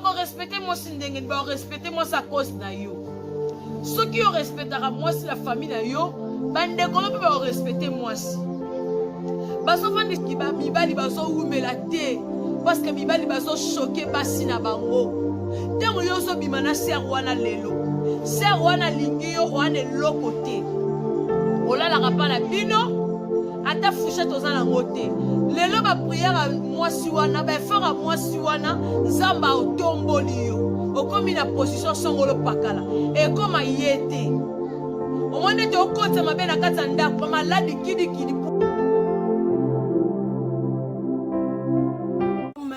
Bakorespecte mwasi ndenge nini? Bakorespecte mwasi a cause na yo. Soki yo respectaka mwasi na famille na yo, bandeko no mpe bakorespecte mwasi. Bazofandisa mibali bazowumela te parceke mibali bazochoke basi na bango. Ntango yo ozobima na ser wana lelo, ser wana alingi yo wana eloko te, olalaka mpa na bino ata fouchette oza nango te. Lelo bapriere ya mwasi wana, baeffort ya mwasi wana, Nzambe aotomboli yo, okomi na position songolo pakala, ekoma ye te. Omoni ete okotisa mabe na kati ya ndako, bamaladi kidikidi.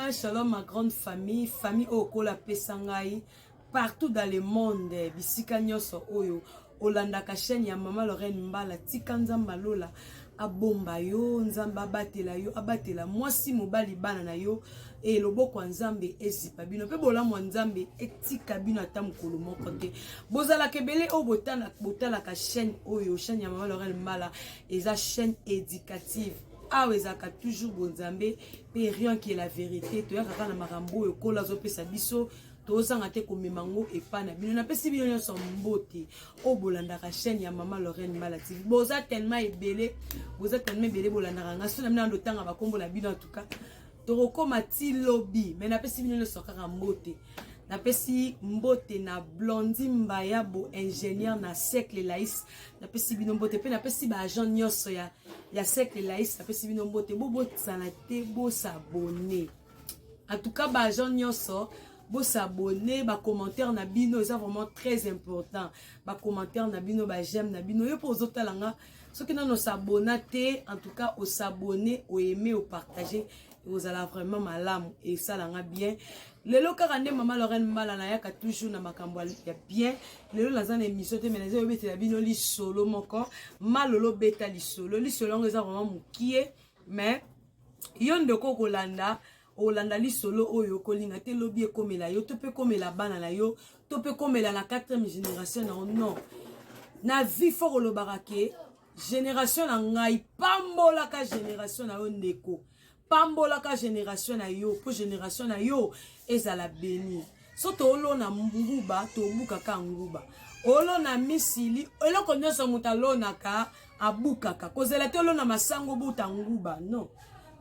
Shalom ma grande famille, famille oyo kola pesa ngai partout dans le monde, bisika nyonso oyo olandaka chaîne ya Mama Lorraine Mbala, tika Nzambe alola abomba yo, Nzambe abatela yo, abatela mwasi mobali bana na yo, e loboko ya Nzambe ezipa bino mpe bolamu ya Nzambe etika bino ata mokolo moko te. Bozalaka ebele oyo botalaka chaîne oyo, chaîne ya Mama Lorraine Mbala eza chaîne éducative. Awa ezalaka toujours bonzambe mpe rien que la vérité. Toyaka kaka na makambo oyo Nkolo azopesa biso, tozanga te komema yango epai na bino. Napesi bino nyonso mbote oyo bolandaka chaîne ya Mama Lorraine Mbala TV. Boza tellement ebele, boza tellement ebele bolandaka nga. So na bino ndotanga bakombo na bino, en tout cas tokokoma ti lobi, mais napesi bino nyonso kaka mbote. Napesi mbote na Blondie Mbayabo, ingénieur na Cercle Laïs. Napesi bino mbote mpe napesi ba agent nyonso ya Cercle Laïs. Napesi bino mbote, bobosana te bosabone. En tout cas ba agent nyonso bosabone, ba commentaire na bino eza vraiment très important. Ba commentaire na bino, ba j'aime na bino. Yo mpo ozotala nga, soki nano osabona te, en tout cas osabone, oaime, opartage, ozala vraiment malamu, esalanga bien. Lelo kaka nde Mama Lorraine Mbala nayaka toujours na makambo ya bien. Lelo naza na émission te, mais naza yobetela bino lisolo moko. Malolo beta lisolo, lisolo yango eza vraiment mokie, mais yo ndeko okolanda, olanda lisolo oyo kolinga te lobi ekomela yo, to mpe komela bana na yo, to mpe komela na 4e génération na yo. Non, na vie fo kolobaka ke génération na ngai, pambolaka génération na yo ndeko, pambolaka génération na yo mpo génération na yo ezala béni. So toolona nguba, tobukaka nguba. Olona misili, eloko nyonso moto alonaka abukaka. Kozela te olona masangu obuta nguba, non.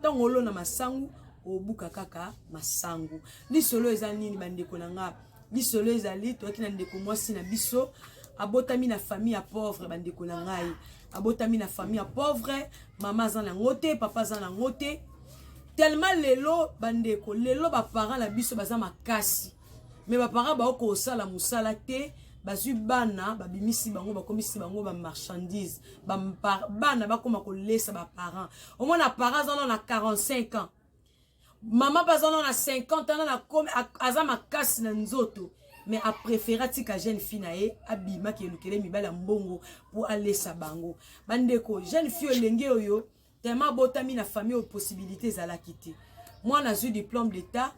Ntango olona masangu obuka kaka masangu. Lisolo eza nini bandeko na nga? Lisolo ezali toyaki na ndeko mwasi na biso, abotami na famille ya pauvre. Bandeko na ngai, abotami na famille ya pauvre, mama aza nango te, papa aza nango te. Tellement lelo bandeko, lelo baparent na biso baza makasi, me baparent baokosala mosala te, bazwi bana babimisi bango, bakomisi bango bamarchandise. Bana bakoma kolesa baparent. Omona parent aza na 45 ans, mama mpe aza na 50 ans, aza makasi na nzoto, mais apréféré atika jeune fille na ye abimaki elukele mibali ya mbongo mpo alesa bango. Bandeko, jeune fille elenge oyo tellement abotami na famille oyo possibilité ezalaki te. Mwana azwi diplôme d'état,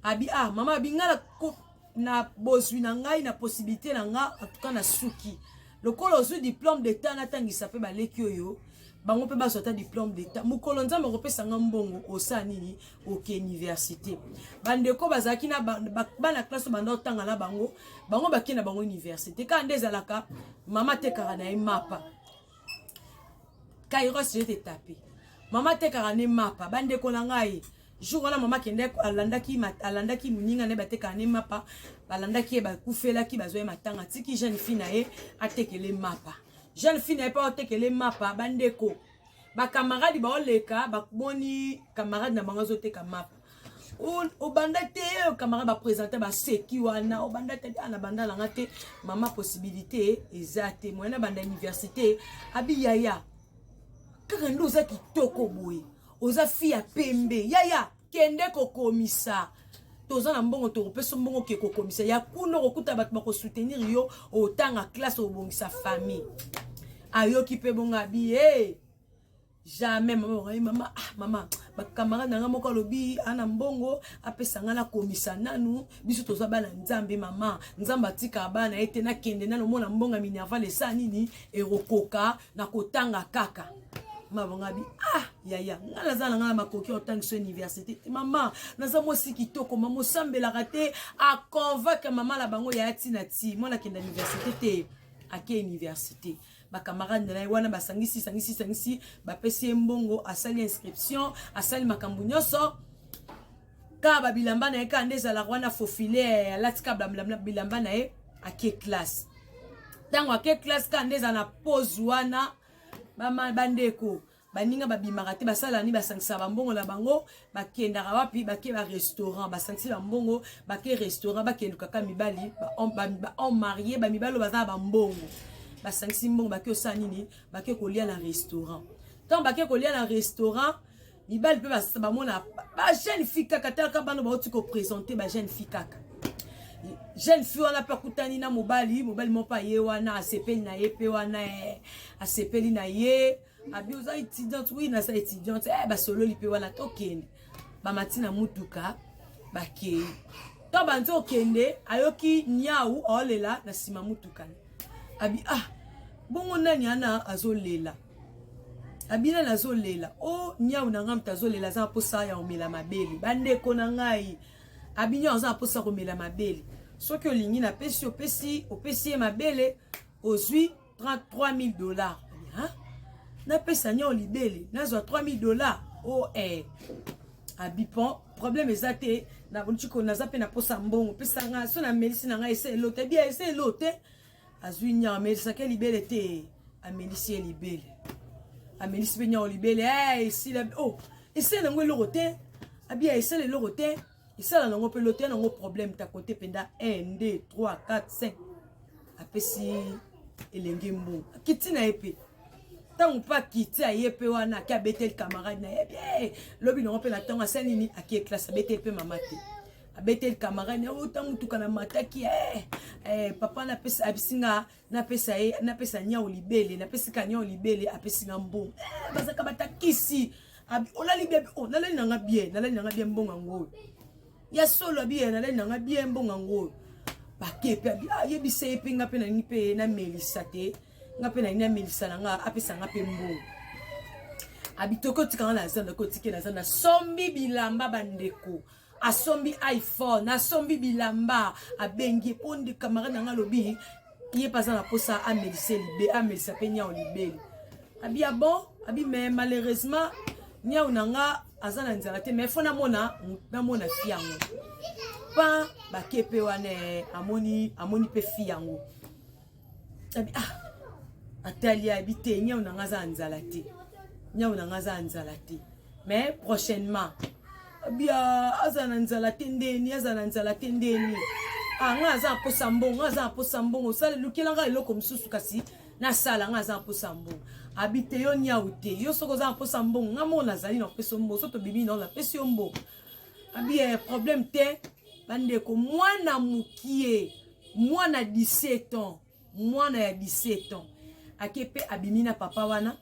abi ah mama, abi nga na bozwi na ngai na possibilité na nga, en tout cas na suki lokola ozwi diplôme d'état, natangisa mpe baleki oyo, bango mpe bazwa ata diplôme d'état. Mokolo Nzambe akopesa nga mbongo, osala nini? Oke université. Bandeko bazalaki na bana classe banda otanga na bango, bango bakei na bango université. Kaka nde ezalaka, mama atekaka na ye mapa. Kairos, je te tape. Mama atekaka ne mapa. Bandeko na ngai, jour wana mama akende, alandaki moninga na ye batekaka ne mapa. Balandaki ye, bakufelaki, bazwa ye matanga, atiki jeune fille na ye atekele mapa. Jeune fille na ye mpe aotekele mapa. Bandeko, bakamarade baoleka, bamoni camarade na bango azoteka mapa. Obanda te camarade, baprésente, baseki wana, obanda te? Na banda nanga te mama, possibilité eza te, moyen na banda université. Abi yaya, kaka nde oza kitoko boye, oza fille ya pembe, yaya kende kokomisa, toza na mbongo, tokopesa mbongo, ke kokomisa ya kuna, okokuta bato bakosoutenir yo, otanga classe, obongisa famille. Ayoki mpe bongo, abi hey! Jamais mama bakangi mama. Ah mama, bacamarade na nga moko alobi ana mbongo apesa nga nakomisa nanu. Biso toza bana Nzambe mama, Nzambe atikaka bana ye te. Nakende nanu omona mbongo ya minerval esa nini, ekokoka na kotanga kaka. Mama bango abi ah yaya ngai naza na ngai na makoki ya kotangisa université te mama naza mwasi kitoko mama osambelaka te aconvaincre mama na bango yaya ntina ti mwana akenda université te ake université bacamarade na ye wana basangisi sangisi sangisi bapesi ye mbongo asali inscription asali makambo nyonso kaka babilamba na ye kaka nde ezalaka wana faufile alati kaka bilamba na ye ake classe ntango ake classe kaka nde ezala na pause wana bandeko baninga babimaka te basala nini basangisaka bambongo na bango bakendaka wapi bake barestaurant basangisi bambongo bake restaurant bakelukaka mibali bahomme marie bamibali oyo baza na bambongo basangisi mbongo bake osala nini bake kolia na restaurant ntango bake kolia na restaurant mibali mpe bamona bajeune fille kaka talaka bana bauti kopresente bajeune fille kaka jeune fille wana mpe akutani na mobali mobali moko aye wana asepeli na ye mpe wana eh, asepeli na ye abi oza étudiante oui naza étudiante eh, basololi mpe wana tokende bamati na mutuka bakei to banzi okende ayoki nyau aolela na nsima mutuka abi ah bongo nani ana azolela abina nazolela o oh, nyau na ngai moto azolela aza na mposa ya komela mabele bandeko na ngai abi nyau aza na mposa ya komela mabele soki olingi napesi opesi opesi ye mabele ozwi 3000 dollars napesa nyau libele nazwa 3000 dollars o oh, eh. abi pon problème eza te naza mpe na mposa mbongo pesa ngai so namelisi na ngai ese elo te bia ese elo te azwi nyau amelisaki libele te amelisi ye libele amelisi mpe nyau libele eh, esila oh esala nango eloko te abia esala eloko te esala nango mpe lote nango problème ta kote mpenza 1 2 3 4 5 apesi elenge mbongo akiti na ye mpe ntango mpe akiti aye mpe wana ake abeteli camarade na ye bie lobi nango mpe na ntango asali nini ake classe abeteli mpe mama te abeteli camarade na ye ota motuka na mataki eh, eh, papa napesa abisi nga napesa ye napesa nyau libele napesi ka nyau libele apesi nga mbongo eh, bazalaka batakisi olali bien oh, nalali nanga bien nalali nanga bien mbongo yango oyo ya solo abi eh, nalali nanga bien mbongo yango oyo bake mpe abi ayebisa ah, ye mpe nga mpe nalingi mpe namelisa te nga mpe nalingi namelisa na nga apesa nga mpe mbongo abitoki otika nga na zando oki otike na zando asombi bilamba bandeko asombi iphone asombi bilamba abengi ye mpo nde camarade na nga alobi ye mpe aza na mposa amelisa libe amelisa mpe nyao libele abi ya bon abi mais malheureusement nyao na nga aza na nzala te mais fo namona namona fi yango pa bake mpe wana eh, amoni amoni mpe fi yango abi ah atali abi te nyao na nga aza na nzala te nyao na nga aza na nzala te mais prochainement bia aza na nzala te ndeni aza na nzala te ndeni ah nga aza na posa mbongo aza na posa mbongo osala lukela nga eloko mosusu kasi nasala nga aza na posa mbongo abi te yo niau te yo soki oza na posa mbongo nga moko nazali na kopesa yo mbongo so tobimi nao napesi yo mbongo abi eh, problème te bandeko mwana mokie mwana 17 ans mwana ya 17 ans ake mpe abimi na papa wana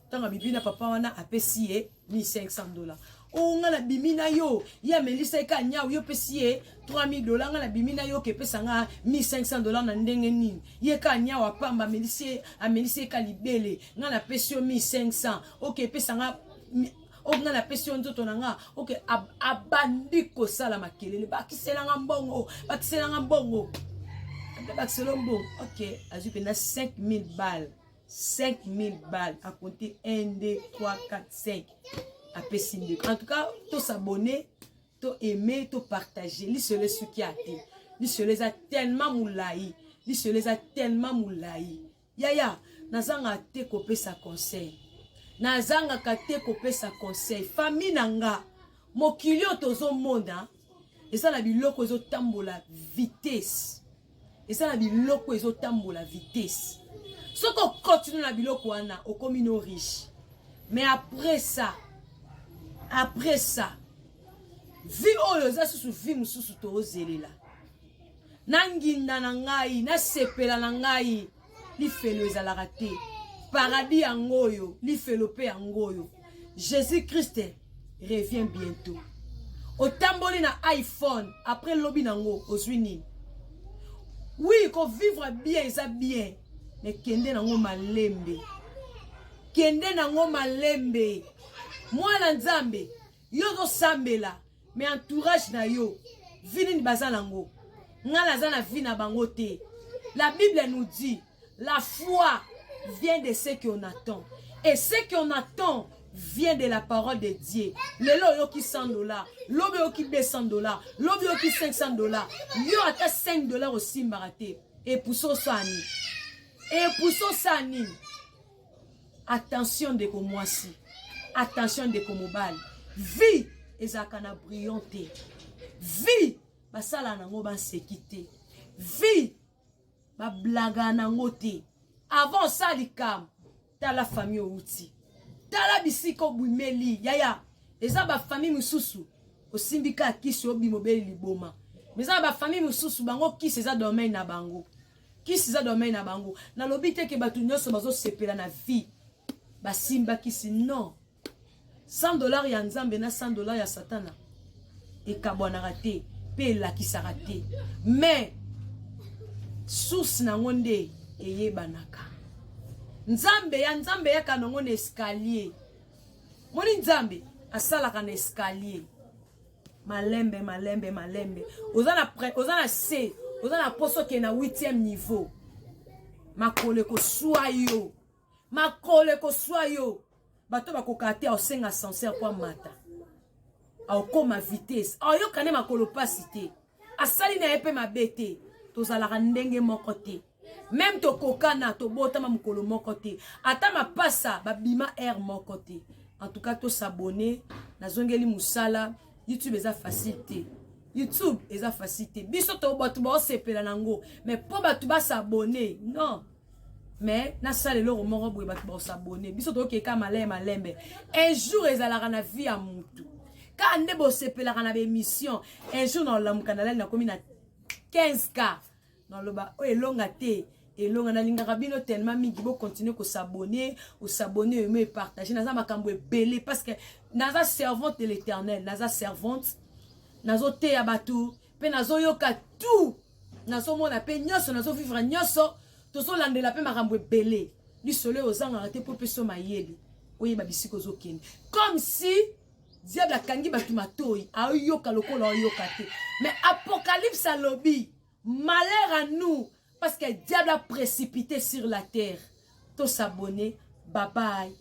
ntango abimi na papa wana apesi ye 1500 dollars o oh, nga nabimi na yo ye amelisaki ka nyau yo opesi ye 3000 dollars nga nabimi na yo okepesa nga 1500 dollars na ndenge nini ye ka nyau apamba amelisi ye amelisi ye ka libele nga napesi yo 1500 okepesa nga oyo nga napesi yo nzoto na nga oke abandi kosala makelele bakisela nga mbongo bakisela nga mbongo bakisela mbongo ok azwi mpenza 5000 balles 5000 balles à compter 1 2 3 4 5 apesi ndeko en tout cas to s'abonner to aimer to partager lisolo esuki ya te lisolo eza tellement molai lisolo eza tellement molai yaya nazanga te kopesa conseil nazangaka te kopesa conseil famille na nga mokili oyo tozomona eza na biloko ezotambola vitesse eza na biloko ezotambola vitesse soki okontinue na biloko wana okomi no riche mais après ça après ça vie oyo eza susu vie mosusu tozelela nanginda na ngai nasepela na ngai lifelo ezalaka te paradis yango oyo lifelo mpe yango oyo jésus christ revient bientôt otamboli na iphone après lobi nango ozwi nini oui kovivre bien eza bien mais kende nango malembe. Kende nango malembe. Mwana Nzambe, yo ozosambela mais entourage na yo vie nini baza nango? Nga naza na vie na bango te. La Bible nous dit, la foi vient de ce qu'on attend. Et ce qu'on attend vient de la parole de Dieu. Lelo oyoki 100 $, lobi oyoki 200 $, lobi oyoki 500 $. Yo ata 5 $ osimbaka te. Epuso osala nini? Epuso osala nini? Attention ndeko mwasi, attention ndeko mobali. Vie ezalaka na brillant te. Vie basala nango banseki te. Vie bablaga nango te. Avant osala likambo, tala famille outi, tala bisika obwimeli. Yaya, eza bafamille mosusu osimbi kaka kisi, obima, obeli liboma. Mais eza na bafamille mosusu, bango kisi eza domaine na bango, kisi eza domaine na bango. Nalobi te ke bato nyonso bazosepela na vie basimba kisi, non. 100 $ ya Nzambe na 100 $ ya Satana ekabwanaka te mpe elakisaka te, mais source nango nde eyebanaka. Nzambe ya Nzambe eyaka nango na escalier. Moni, Nzambe asalaka na escalier, malembe malembe malembe. Oza na se, oza na poso okende na 8e niveau, makolo ekoswa yo, makolo ekoswa yo. Bato bakokaka te, aosenga ascenseur po amata, aokóma vitesse, aoyoka nde makolo pasi te. Asali na ye mpe mabe te. Tozalaka ndenge moko te, même tokokana, tobotama mokolo moko te, ata mapasa babima aire moko te. En tout cas, tos'abonner. Nazongeli mosala YouTube, eza facile te. YouTube eza facile te. Biso to bato baosepela nango, mais mpo bato bas'abonner, non. Mais nasala eloko moko boye, bato baos'abonner. Biso tokeka malembe malembe. Un jour ezalaka na vie ya mutu kaka nde bosepelaka na baémission. Un jour naolamuka, nalali, nakomi na 15K, naloba oyo elonga te, elonga. Nalingaka bino tellement mingi. Bocontinuer kos'abonner, os'abonner, aimer, epartager. Naza makambo ebele parce que naza servante de l'Éternel, naza servante, nazoteya bato mpe nazoyoka tout, nazomona mpe nyonso, nazovivre nyonso, tozolandela mpe makambo ebele. Lisolo oyo ozangaka te mpo mpeso mayele, oyeba bisika ozokende. Comme si diable akangi bato matoi, aoyoka lokola aoyoka te. Mais Apocalypse alobi: malheur à nous, parce que diable a précipité sur la terre. Tos'abonner. Bye bye.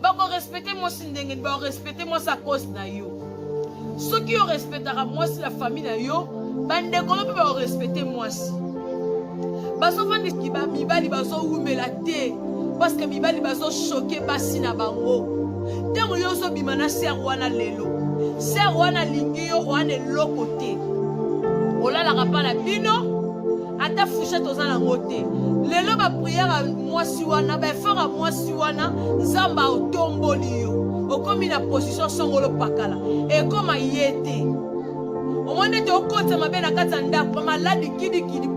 Bakorespecter mwasi ndenge nini? Bakorespecter mwasi a cause na yo. Soki yo respectaka mwasi na famille na yo, bandeko no mpe bakorespecter mwasi. Bazofandisi mibali, bazowumela te parce que mibali bazochoquer basi na bango. Ntango yo ozobima na sœur wana lelo, sœur wana alingi yo, wana eloko te, olalaka mpa na bino, ata fourchette oza nango te. Lelo baprière ya mwasi wana, baeffort ya mwasi wana, Nzambe aotomboli yo, okomi na position songolo pakala, ekoma ye te. Omoni ete okotisa mabe na kati ya ndako, bamaladi kidikidi.